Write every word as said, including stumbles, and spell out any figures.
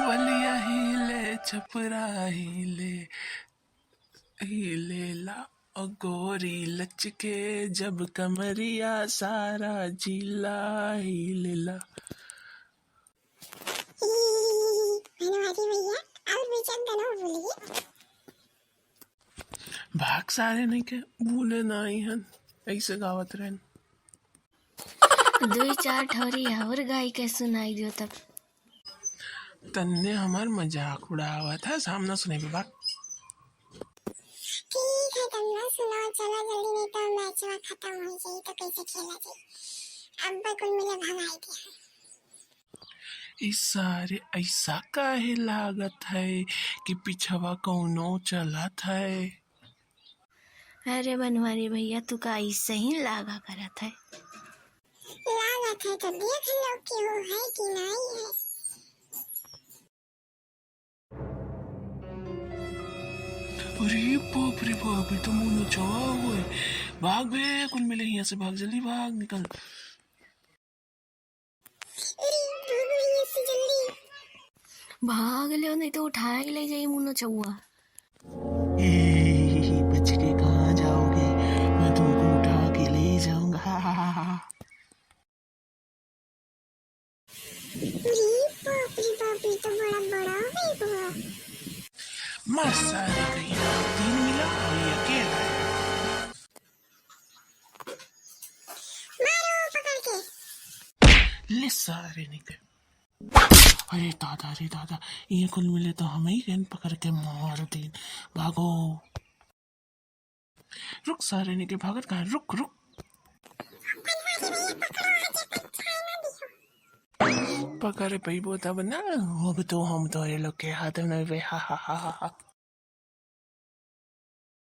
बलिया हिले, छपरा हिले, हिलेला ओ गोरी लचके जब कमरिया, सारा जिला हिलेला। बनवारी भैया, और भी चंद गनो बोलिए। भाग सारे नहीं के भूले नाहीं हन, ऐसे गावत रहन। दुई चार ठौरी और गाई के सुनाई दियो तब। तन्ने हमार मजाक उड़ावत है, सामना सुने बे बात। ठीक है, तब ना सुनाओ, चलो जल्दी, नहीं तो मैचवा खत्म हो जाई, तो कैसे खेला जाई? अब कुल मिले भगाई दिया। ई सारे ऐसा काहे लागत है कि पिछवा कौनो चलत है? अरे बनवारी भैया, तू का ऐसे ही लागा करत है? लागत है तो देख लो कि वो है कि नहीं है। अरे बाप रे बाप, ये तो मुन्नो चवा हुआ है। भाग बे, कुल मिले यहाँ से भाग, जल्दी भाग, निकल। अरे, भागो यहाँ से जल्दी। भाग ले, नहीं तो उठा के ले जाई मुन्नो चौआ। ए, बच के कहाँ जाओगे? मैं तुमको उठा के ले जाऊंगा। अरे बाप रे बाप, ये तो बड़ा बड़ा है बुआ। मार सारे का यहाँ तीन मिला और ये अकेला है। मारो पकड़ के। ले सारे निकल। अरे दादा, अरे दादा, ये कुल मिले तो हम ही गन पकड़ के मार दीन। भागो। रुक सारे निकल, भागत कहाँ? रुक, रुक। पकड़ पैबो तब ना, अब तो हम तोरे लोग के हाथ में बे, हा, हा, हा, हा, हा।